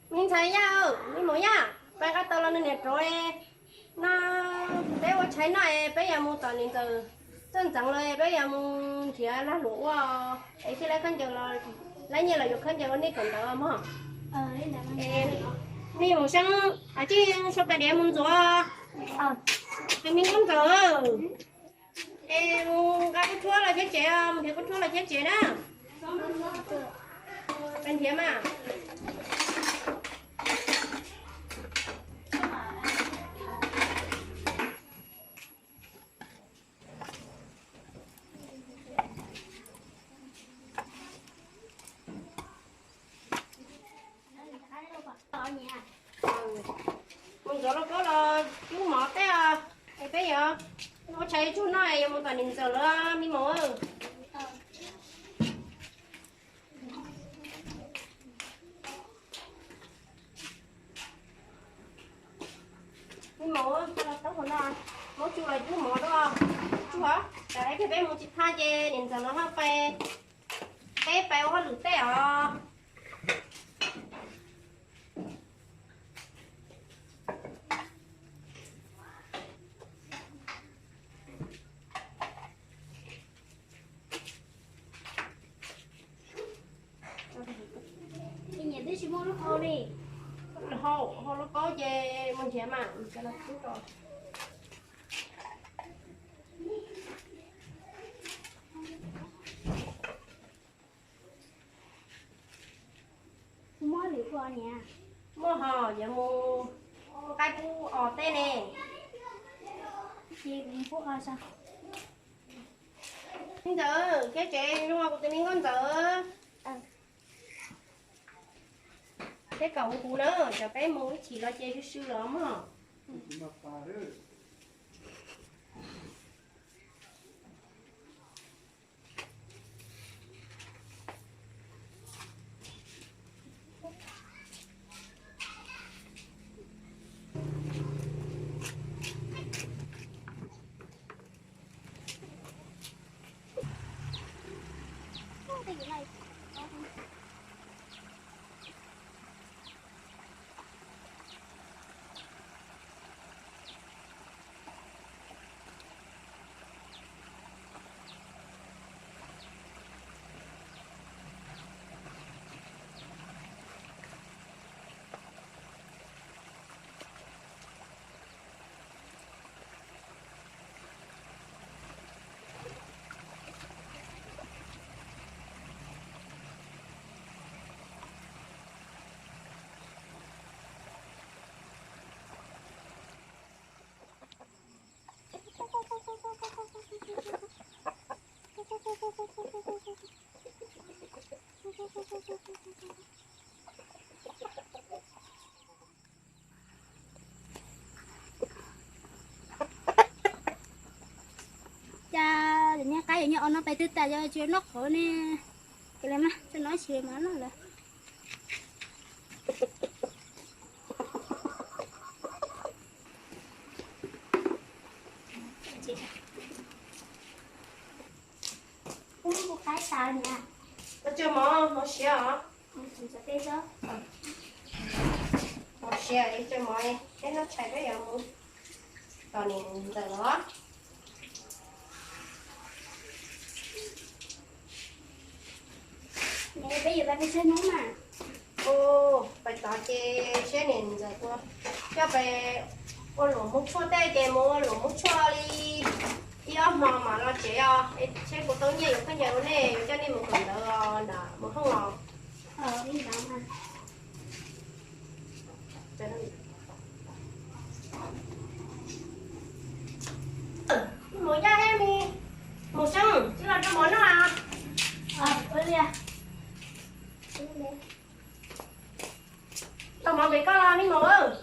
Me ntxhais Yaj, me maum Yaj, peb nqa tau los nws niam rov no, peb ua tshais noj es peb yuav mus tom niam ntxawm txoj ntxeev los peb yuav mus nrhiav lag luam ua es thiaj li khaub ncaws los, lab nyiaj los yuav khaub ncaws ua nej kawm ntawv mog. Me maum Xeeb, a tij sau tais diav mus ntxuav es me nkauj ntxawm es mus nqa kub rhuab los thiab tsev, mus nrhiav kub rhuab los thiab tsev na. Nrhiav mas. Mus ntxuav lauj kaub los cub mov teb os, es peb yuav ua tshais tsug noj es yuav mus tom niam ntxawm lawm me maum. Me maum, taub hau no muab tsug los cub mov dua, tsug os, tsam ib pliag peb mus tsis thaj ces niam ntxawm lawv ho pais, peb pais ua hauj lwm teb os. Nyiam twb tsis muaj lub hau li. Hau, hau lub paub ces mus nrhiav mas, cov no twb rau. Muaj lwm ua niam. Muaj hos, yuav mus qaib pub os teb ne. Ces kuv mus pub os. Me ntxawm, khiav tsev, kuv tus me nkauj ntxawm. Peb kom kuv na, cov peb mus ib chim los ces swb swb los mog. Cas nyob qab yuav nyob os no pais twg tas yog tsis noj qhov ne. Ces li mas tsis noj tsis mas noj lawm. Kuv qaib tas niam. Koj coj mov, mov siav os. Mov siav, coj mov, peb noj tshais peb yuav mus tom niam ntxawm los. Peb yuav pais peb tsheb hnub mas. Ua, pais tod ces seb niam ntxawm puas coj pais ua luam hmoob tshuaj tej ces mus ua luam hmoob tshuaj li ib ob hmo mam los tsev os. Seb puas tau nyiaj yuav khaub ncaws ua nej, yuav coj nej mus kawm ntawv os, nram mus hoob os. Mus yaj thiab me, mus xyoob tsis los rau mov noj. Tau mov pem koj los me mus.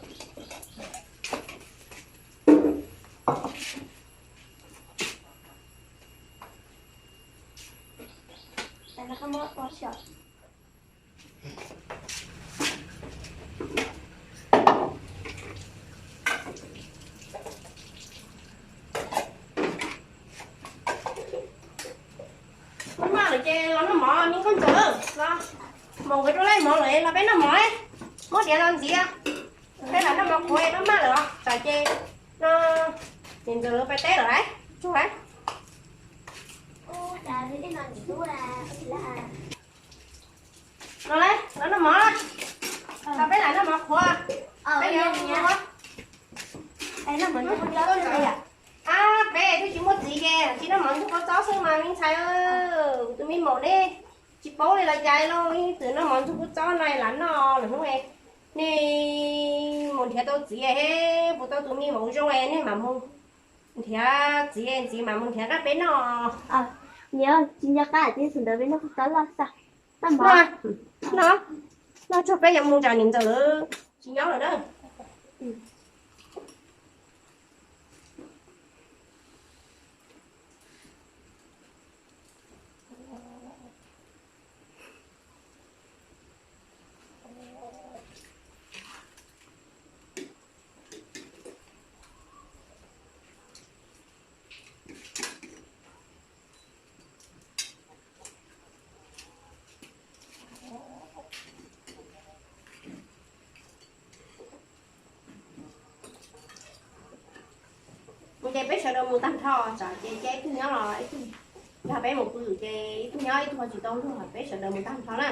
Maj maj lawm ces los noj mov me nkauj ntxawm, los mus nkawd rau lawv mov lawm los peb noj mov. Muab Siav los ntxiv, peb lam noj mov qhuav maj maj lawm os, tsam ces no niam ntxawm lawv pais teb lawm lauj, tsuag lauj. No lauj, los noj mov, peb lam noj mov qhuav, peb yuav mus. Ab, peb twb tsis muaj txiv ces tsis noj mov ntxuag kua txob xwb mas me ntxhais, kuv tus me maum neb tsis paub li los cas los ib txwm noj mov ntxuag kua txob no lam noj lwm hnub. Nej mus nrhiav tau txiv, puas tau tus me maum zoo nej mam mus nrhiav txiv, txiv mam mus nrhiav qab peb noj. Niam, tsis nco qab tias thaum ntawd peb noj kua txob loj xwb. Noj, noj tsuag peb yuav mus tsam niam ntxawm lawv tsis nyob lawm na. Ces peb sawv daws mus tag nrho, tsam ces ib tug nyob los ib tug, yog peb mus pw ces ib tug nyob ib tug tsis tau luag, peb sawv daws mus tag nrho na,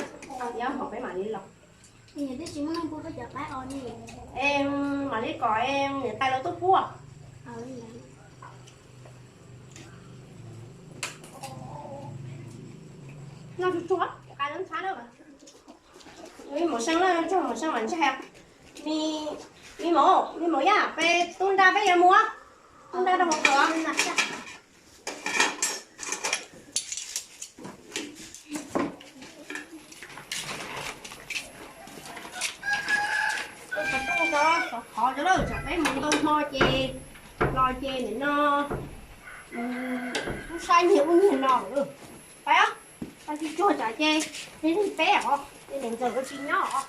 nyob hauv peb mam li los. Es mam li kom niam tais lawv tuaj pub. Noj tsuag tsuag, qa lub ntxhab na. Me maum Seej na, tsuag maum Seej mam ntshai. Me maum, me maum Yaj, peb tub nrag peb yuav mus, tub nrag rau hauv kom. Qhov qhov cov lawm tsam peb mus ntau hmo ces los ces nim no kuj saib nyias ub nyias no. Pais os, pais tsis tsuag tsam ces peb os, ces niam ntxawm ua tsis nyob os.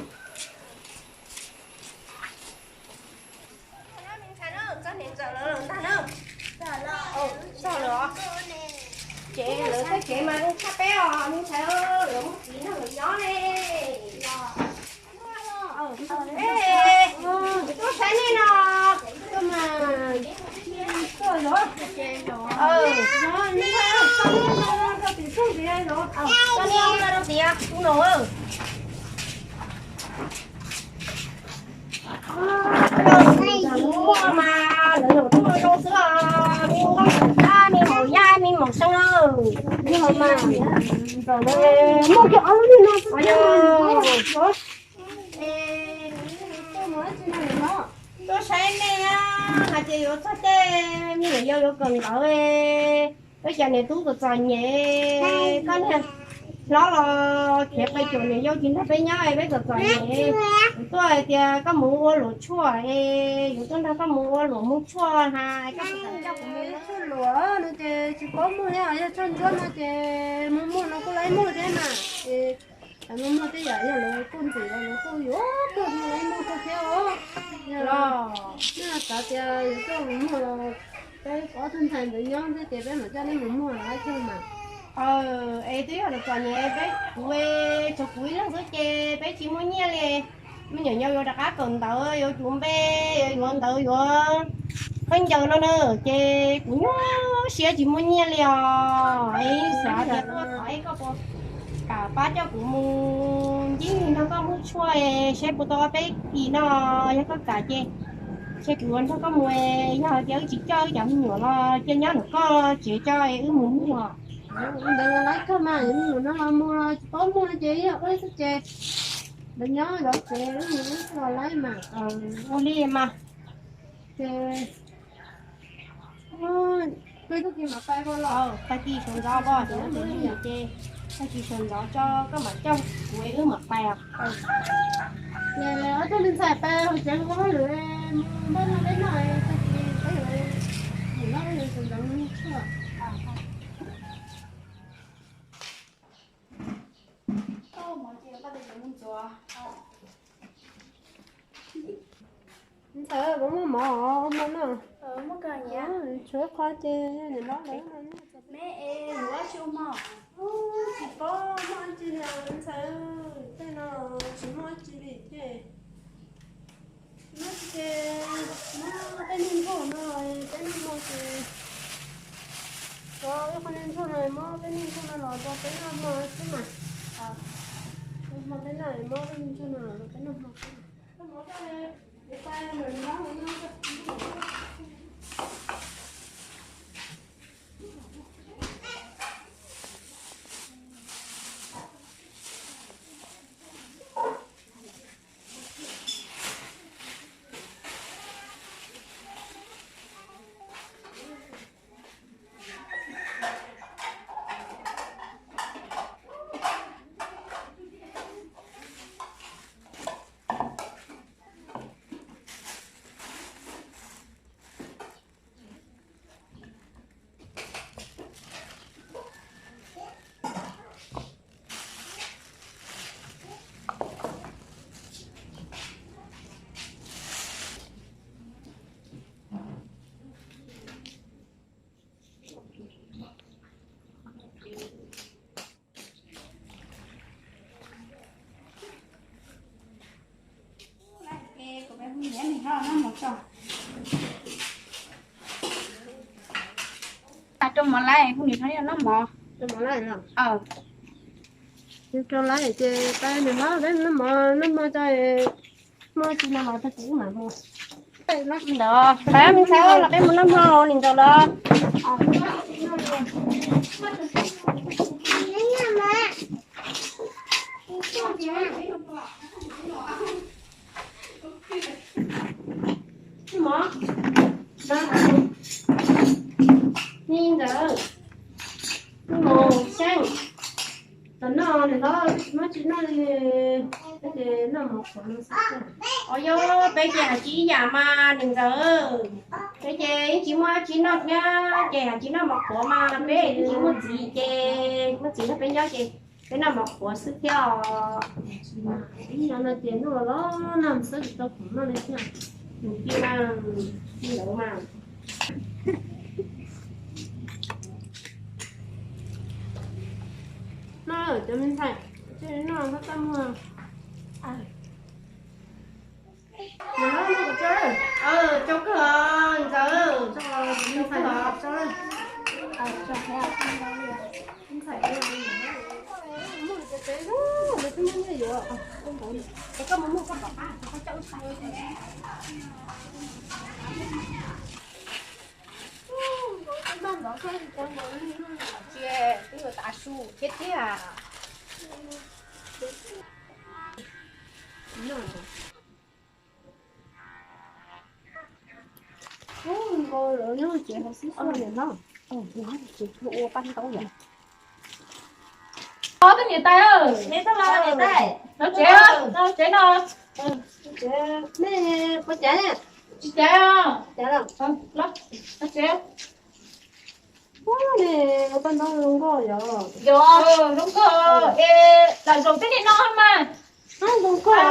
Txog niam ntxawm lawv lawm ntag na. Txog lawm os. Ces lawv txoj kev mas zoo tshaj peb os, me ntxhais, lawv muaj txiv nrog lawv nyob ne. Tuaj saib nej no. Mas lawv yuav tuaj zoo xwb os, me nkauj ntxawm Yaj, me maum Yaj, me maum Seej os. Me maum mas ntxawm muaj kiag ob lub niag no xwb. Tuaj saib nej hais tias yuav txog caij me nyuam yaus yuav kawm ntawv, ua cas niam tub txom txom nyem, koj niag hlob los khiav pais caum niam yau tsis nrog peb nyob es peb txom txom nyem. Kuv tuaj hais tias koj mus ua luam tshuaj es yuav tuaj nrog koj mus ua luam mus tshuaj hais koj puas kam coj kuv mus. Tshuaj luam no ces tsis paub muag thiab, yog tshuaj ntsuab no ces mus muag no kuj laib muag thiab na. Mus muag tej yam yog lawv kuj ntxim los lawv kuj yuav tuaj mus laib muag kawg thiab os. Yog xav tias yuav tuaj mus muag los peb ob tug ntxhais ntawd nyob thiab ces peb mam coj neb mus muag los laib kawg mas. Es twb yog lawv txom nyem peb, kuv, tsuas kuv ib leeg xwb ces peb tsis muaj nyiaj li. Me nyuam yaus yuav rov qab kawm ntawv, yuav cuv npe, yuav yuav ntawv, yuav khaub ncaws no na, ces kuv nyuaj siab tsis muaj nyiaj li os. Es xav tias tuaj thov es koj puas kam pab coj kuv mus ncig nrog koj muag tshuaj es saib puas tau ob peb kis no, yog koj kam ces saib kuv nrog koj mus, yog hais tias wb tsis coj wb cov me nyuam los cia nyob ntawm koj tsev tso es wb mus muag. Ntawd los laib kawg mas, me nyuam no los mus los tsis paub muag ces yog wb xwb ces ntawd nyob zov tsev wb mus wb los laib mas. Ua li mas. Ces peb tag kis mam pais los. Tag kis sawv ntxov pom cov me nyuam ces tag kis sawv ntxov tso koj mam coj kuv wb mam pais os. Ces ob tug me ntxhais pais hauv tsev ua hauj lwm, npaj no peb noj, tag kis peb yuav mus noj hauj lwm sawv ntxov mus tshuaj. Ntxawm, puas muaj mov ua mov noj? Tshuav ib qho ces niam hlob lawv noj. Tsis paub muaj dab tsi li ntxhais, tej no tsis muaj dab tsi li ces. Qhov ntsuag no muab peb niag ntsuag no los rau peb noj hmo xwb mas. Hmo peb noj, muab peb niag ntsuag no los rau peb noj hmo xwb mas. Rau mov lawm, kuv nim rau noj mov. Rau lawm ces pab nws hlob peb noj mov, noj mov tso, hmo tsis no los tag kis mam mus. Ntawd pab me ntxhais los peb mus noj hmo nim ntawd los. Ni ntawd, mus xyeej, los noj nim no, muab tsis noj li, peb ces noj mov qhuav no xwb. Os, yog peb ces hais tsis ib yam mas nim ntawd, peb ces yeej tsis muaj tsis noj thiab ces hais tsis noj mov qhuav mas peb yeej tsis muaj txiv ces muaj txiv nrog peb nyob ces peb noj mov qhuav xwb thiab os. Ib no no ces noj los noj xwb tsis tau khoom noj li thiab. Nws cia li ntawd mas. Noj cov me ntxhais, noj txhob muag. Rau kawg ntxawm, ntxhais. Noj ntxov xwb, cov nkaus li noj ntxov tsis, twb yuav tav su thiab thiab. Nkaus lawv nyob tsev hauv xib fwb niam hlob, tsis ua paj ntaub yom. Tus niam tais, niam tais, lawv tsev, lawv tsev no. Nej puas cav? Tsis cav. Cav los? Lawv tsev. Ua li, paj ntaub zoo nkauj yom. Yog, zoo nkauj es lam zaum tej niag no mas. Zoo nkauj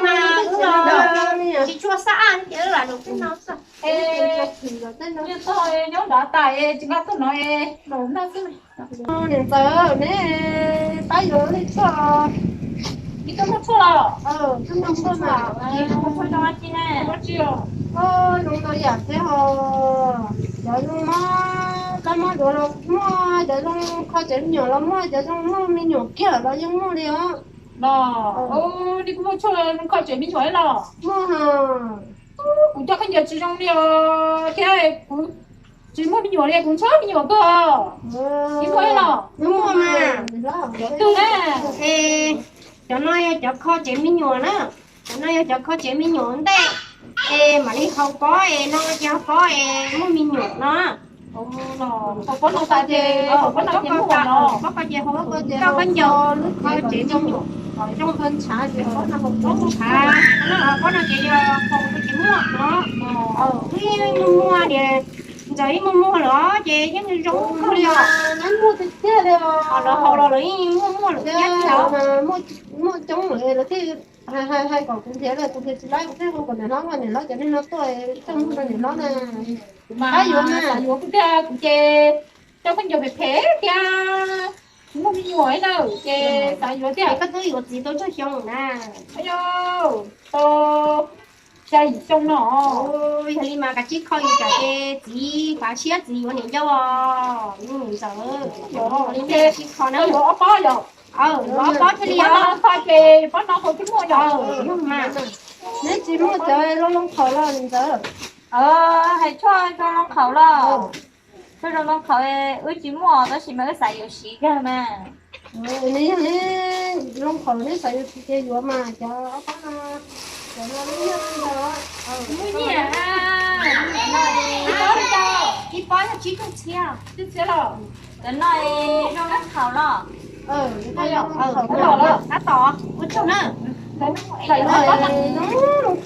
mas, tsis tshua xab ab ces lam zaum tej no xwb. Nyob tod nyob nrad tas es tsis nqa tuaj no es zaum no xwb. Niam ntxawm, neb pab yuav li tshuaj. Ib tug muaj tshuaj los? Ib tug muaj tshuaj mas. Ib tug muaj tshuaj zoo dab tsi ne? Zoo ntau yam thiab os. Cov zoo mob kab mob duav los muaj, cov zoo kho tsev me nyuam los muaj, cov zoo muaj me nyuam kiag los yeej muaj li os. Los, nej kuj muaj tshuaj kho tsev me nyuam los? Muaj. Kuv coj khaub ncaws tsis zoo li os, thiab kuv tsis muaj me nyuam li, kuv ntshai me nyuam kawg. Tsis muaj los? Muaj mas. Cov twg na? Cov no yog cov kho tsev me nyuam na. Cov no yog cov kho tsev me nyuam ntej, es mam li haus pob es no ces haus pob es muaj me nyuam no. Haus pob no tas ces, haus pob no ces muaj los? Pob ko ces haus, koj khaub ncaws kho tsev me nyuam kom zoo kawg ntshav ces pob no haus pob ntshav, pob no ces yog haus ces muaj no. Ib muaj muaj niam ntxawm, ib muaj muaj lawm ces yeej zoo kawg li os. Lawv haus los lawv yeej muaj muaj lawm thiab. Muaj coob lawm lawv thiaj hais kom kuv nrhiav, kuv nrhiav tsis laib, kuv thiaj hu kom niam hlob, niam hlob cov neeg no tuaj, coj mus rau niam hlob na. Kuv mas xav yuav kuv tiag, kuv ces coj khaub ncaws phem phem thiab, tsis muaj me nyuam na ces xav yuav tiag. Koj twb yuav txiv tau tsawg xyoo na? Yog tau Xya yim xyoo no. Yog li mas kav tsij kho yus tsam ces txiv fav siab txiv yuav niam yau os, niam ntxawm. Li ntawd kav tsij kho na. Yuav ob pob yom? Yuav ob pob thiaj li os. Pob no ces pob no haus thiaj muaj yom? Yog mas. Neb tsis muaj cov loo loo qhaum los niam ntxawm? Hais tshuaj zoo loo qhaum los. Tshuaj zoo loo qhaum wb tsis muaj tab sis mas wb xav yuav siv kawg mas. Neb yog neb loo qhaum neb xav yuav siv ces yuav mas cov ob pob no. Cov no neb yog ib pob yog tsib caug txhiab. Tsib txhiab los? Cov no zoo loo qhaum los? Tab tom ua tsaug na. Loo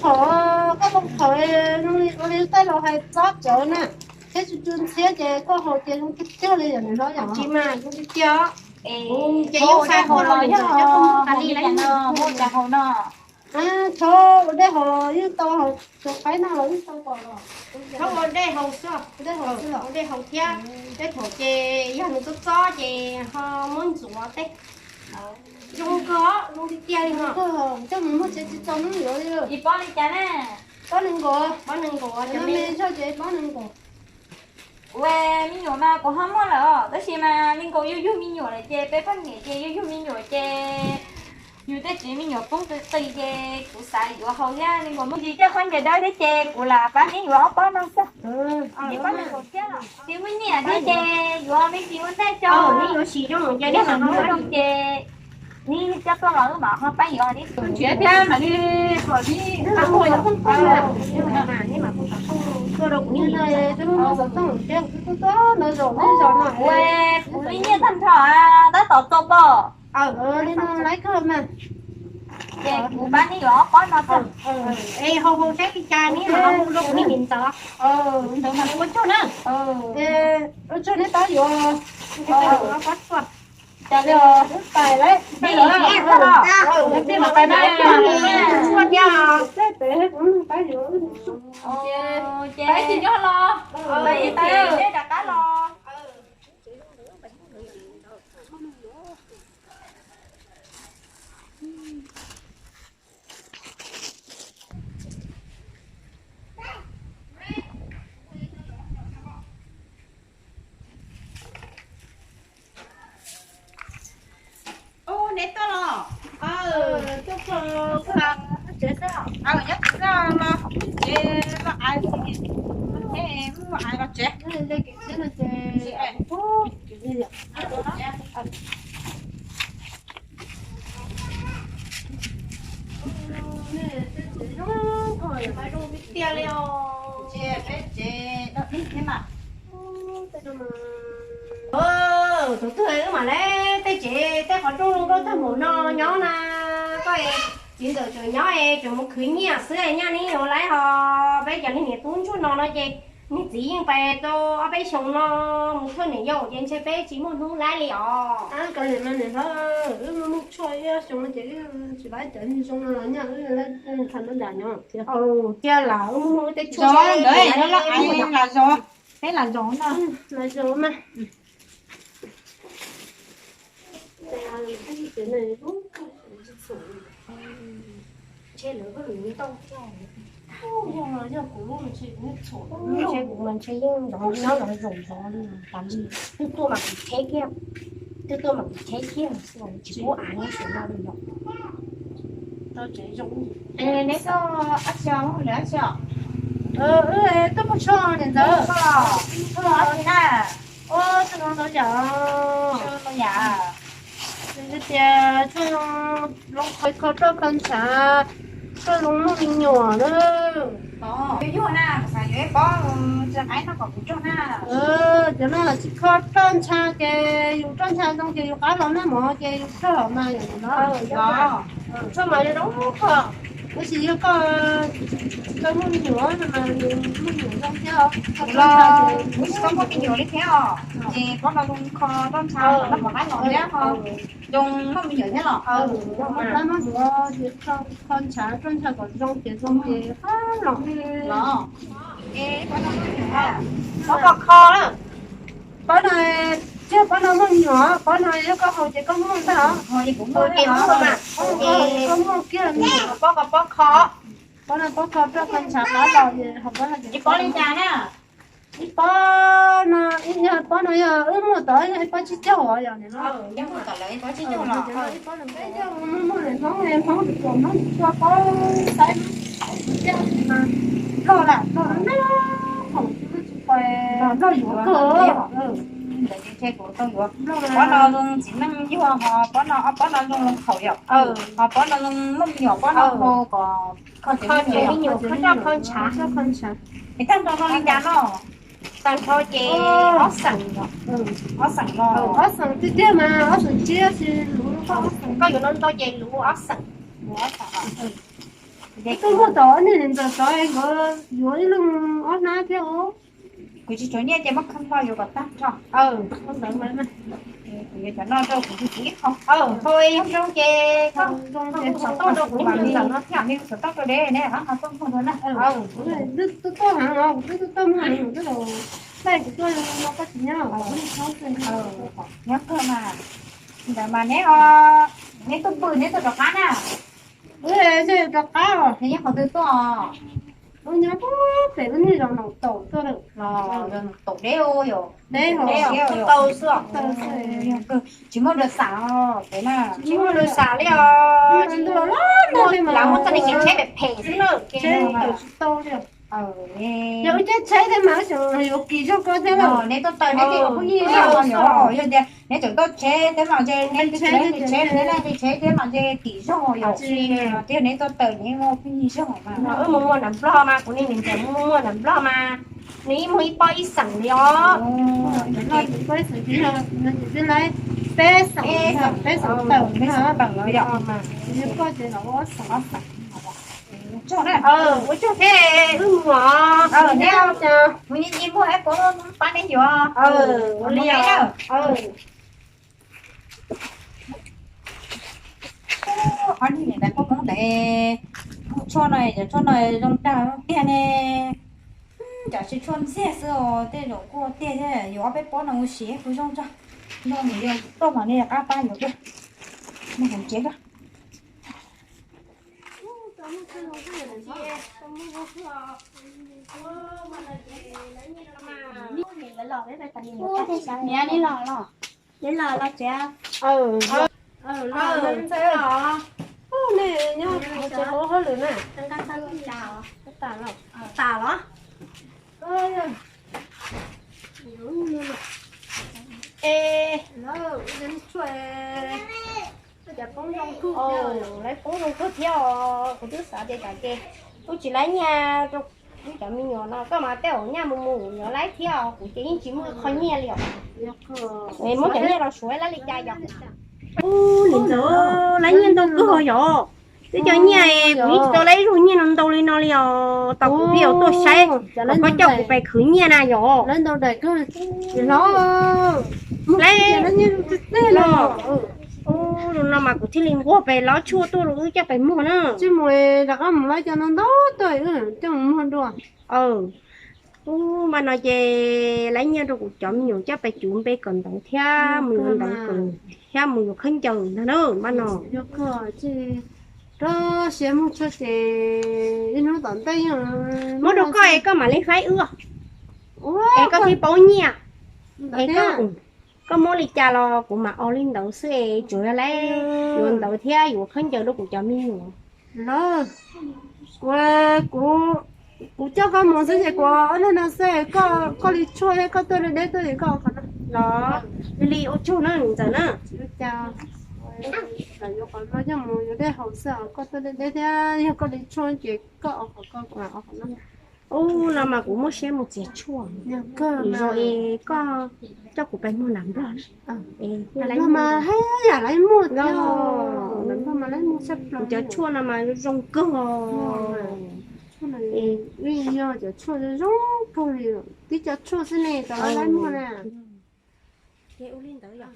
qhaum, koj loo qhaum ua li tej laus hais txob cawv na, thiab tsw tsw ntxhiab ces koj haus ces zoo tiag tiag li yom, nws hlob yom. Tsis mas zoo tiag tiag. Ces yus xav haus los yog cov koj muaj tas li lawm. Muaj tas haus no. Txhob ua dej haus los yeej tau, haus tus qaib no los yeej tau pom los. Txhob ua dej haus xwb, ua dej haus thiab. Tej thaum ces yog nws txob txob ces ho muab ntxuav tej. Zoo kawg, zoo tiag tiag li no. Coj mus muag tsev tsis txaus hnub yuav li. Ib pob li cas na? Pob nees nkaum. Pob nees nkaum, cov me zog ces pob nees nkaum. Kuv me nyuam mas kuv ho muaj lawm os, tab sis mas li nkaus yug yug me nyuam lawm ces peb poj niam ces yug yug me nyuam ces yus tej tsev me nyuam poob qis qis ces kuv xav yuav haus thiab li nkaus muaj tsis coj khaub ncaws dawb thiab ces kuv lam pab neb yuav ob pob no xwb. Ib pob nees nkaum thiab, tsis muaj nyiaj thiab ces yuav me ntsis ua ntej tso, neb yuav siv zoo ces neb mam muab zoo ces neb coj tuaj los wb mam ho pab yuav li. Nrhiav thiab mam li kom neb ua kuv me nyiaj tag nrho tab tom txaus pom. Li no laib kawg mas. Ces kuv pab neb yuav ob pob no xwb. Es haus haus saib li cas neb mam hu rau kuv niam ntxawm. Ntawd mas ua tsaug na. Ua tsaug neb pab yuav. Cas li tais lawm. Peb yuav pais na. Peb tsis nyob los. Peb rov qab los. Ub, neb tuaj los? Nyob tsev xwb los? Nyob tsev xwb los? Nyob tsev los, ais los tsev. Tiag li os. Tus twg wb mam le tej tsev tej qhov rooj zoo nkauj tag npaum no nyob na. Koj txiv ntxawm tseem nyob es tseem mus khwv nyiaj xwb, nyiaj neb yuav laib ho. Peb cov niag niam tub ntsuag no no ces niag txiv yeej pais tau ob peb xyoos no mus thawj niam yau ces ntshe peb tsis muaj hnub laib li os. Wb muaj tshuaj ib xyoos no ces tsis laib cov niag zoo no los nyiaj wb laib thav nab dam nyob thiab. Tiag lawm, wb muaj tej tshuaj ntawd los ais lam zov, peb lam zov no. Lam zov mas. Ntshe lawv ko lwm ntau thiab. Yog, yog kuv lub ntshe kuv txhuam, ntshe kuv mas ntshe yeej nrov nyob los zoo zov li tas li. Twb tuaj mas kuv cheb kiag, twb tuaj mas kuv cheb kiag, tsis pub av nyob saum no li yom. Neb txoj ab tsi muaj lwm ab tsi os? Wb tuaj muag tshuaj niam ntxawm. Muag tshuaj ab tsi na? Ua tsaug ntau yam. Tias tshuaj zoo, kho roj kho ntshav, tshuaj zoo muaj me nyuam na. Yog na, xav yuav ib pob tsis qaib no kom kuv rog na. Cov no tsis kho roj ntsha ces yus roj ntsha zoo ces yus qab los nag mov ces yus rog los mas yom no. Tshuaj mas zoo kho, tab sis yog koj tsis tau muaj me nyuam no mas yus muaj me nyuam zoo thiab. Kuv tsis tau muaj me nyuam li thiab os, ces pob no zoo kho roj ntsha nag mov qab los thiab ho. Zoo muaj me nyuam thiab los? Kho ntshav roj ntsha kom zoo ces zoo ces qab los. Pob kho kho na. Pob no, tsis yog pob no muaj me nyuam, pob no yog koj haus ces koj muaj ntag os. Haus ces kuv muaj, koj muaj kiag me nyuam. Pob kho, pob kho. Pob no pob kho roj kho ntshav qab los, ib pob li cas na? Ib pob no, ib pob no yog wb muag tod yog ib pob tsib caug os, yog nim no. Ib pob no muag muag Hmoob, Hmoob tsis tshua paub saib, Hmoob tsis paub mas loj lam loj na, khoom tsis paub tsis pais, loj yuav kawg. Ntawd ces kuv tau yuav pob no zoo txiv neej yuag, ho pob no, pob no zoo khaum yom, ho pob no zoo muaj me nyuam, pob no hau kom kho txiv neej yuag, kho roj kho ntshav. Es tag nrho no li cas no? Tag nrho ces ob xeem, ob xeem no, ob xeem tiag tiag mas ob xeem tsib tsis luv, koj yuav no ntau ces luv ob xeem. Koj muag tod niag niam ntxawm tod nkawd yuav ib leeg ob hnab thiab os. Kuv tsis tshua nyiaj ces muab kho yuav kom tag nrho. Kuv yuav cov no rau kuv tus txiv ib qho. Hau ib zoo ces koj, koj kuj xov tooj rau kuv tus niam ntxawm no thiab, kuv xov tooj rau deb ne, ho tuaj muag dua na. Twb tuaj heev os, kuv twb tuaj muag heev, kuv twb los thaij kuv tuaj no koj tsis nyob, nyob kawg mas. Ntawd mas neb, neb tuaj pw neb tuaj rov qab na? Wb rov qab os. Neb nyob qhov twg tuaj? Wb nyob pem lub niag zos Noom Taum tuaj lawm. Los Noom Taum deb ua yom? Deb hauv, deb hauv tau xwb os. Tsis muaj lwm xam os pem na. Tsis muaj lwm xam li os. Tsis muaj lwm xam li mas. Lawv muaj txoj niag kev tsheb phem phem xwb na. Tsheb tawm tsis tau li. Yog wb caij tsheb thiab mas xyov yuav kis zog koj thiab lawm. Neb tuaj tawm neb ces pheej yig zog yom. Yog tias neb tseem tuaj tsheb thiab mas ntshe neb tsheb, neb tsheb, neb tsheb thiab mas ntshe kis zog yom. Tiag neb tuaj tawm neb muaj pheej yig zog mas. Wb mus muag nram Nplog mas, kuv niag niam ntxawm mus muag nram Nplog mas, nws ib muag ib pob ib xeem li os. Peb xeem, peb xeem tawm, peb xeem tawm yom. Koj ces los ob xeem. Ua tsaug thiab wb mus os. Neb mus nyias nyias muag ib pob pab neb yuav. Ua li os. Ob niag niam tais poj Hmoob ntawd, tshuaj no, cov tshuaj no zoo dag tiag ne. Cov tsis tshuaj ntxiag xwb os, tej zaum kuj tiag thiab, yuav ob peb pob no ua siv kuj zoo tso. Nrog nws yog tuaj mas nej qab pab yuav dua. Noj hauv tsev koj. Niam, neb los los? Neb los los tsev. Los ntxawm los. Nej nyob tsev hauj lwm na. Tas los? Es, lawv poob zoo kawg thiab os, kuv twb xav tias tsam ces wb tsis laib nyiaj rau wb cov me nyuam no, koj mas tej zaum nyaj mus mus yuav laib thiab os, kuv ces yeej tsis muaj qho nyiaj li os. Muab cov nyiaj los suav laib li cas yom? Ub, niam ntxawm, laib nyiaj ntau kawg yom. Twb cov nyiaj kuv yeej tsis tau laib ib zaug nyiaj no ntau li no li os, tau kuv pib tuaj saib, koj coj kuv pais khwv nyiaj na yom. Laib, ub, no mas kuv thiaj li nquag pes lov tshuaj tuaj rau wb coj pais muag na. Tsis mus rov qab mus laib cov no ntau tuaj coj mus muag dua. Ub, mas no ces laib nyiaj rau kuv cov me nyuam coj pais cuv npe kawm ntawv thiab mus yuav ntawv kawm thiab mus yuav khaub ncaws ntag na mas no. Rau siab muag tshuaj ces ib hnub tom ntej muab rau koj es koj mam li faib wb, es koj thiaj paub nyiaj. Es koj, koj muab li cas los kuv mam ua li ntawd xwb es tsuas yog laib yuav ntawv thiab yuav khaub ncaws rau kuv cov me nyuam. Los, kuv, kuv coj koj mus xwb ces kuv ob leeg no xwb, koj li tshuaj thiab koj tuaj deb deb tuaj es koj ua qhov no. Los, li ua tsaug na niam ntxawm na. Yuav qhov no coj mus yuav dej haus xwb, koj tuaj deb deb thiab yog koj li tshuaj ces koj ua qhov ko kuv mam ua qhov no. Ub, no mas kuv muaj siab mus txiav tshuaj. Zoo es koj coj kuv pais muag nram Nplog. Nram Nplog mas haj yam laib muag thiab. Nram Nplog mas laib muag tshaj plaws. Kuv cov tshuaj no mas zoo kawg. Yog cov tshuaj zoo kawg li, tib co tshuaj xwb ne tau laib muag na. Ces ua li ntawd yom.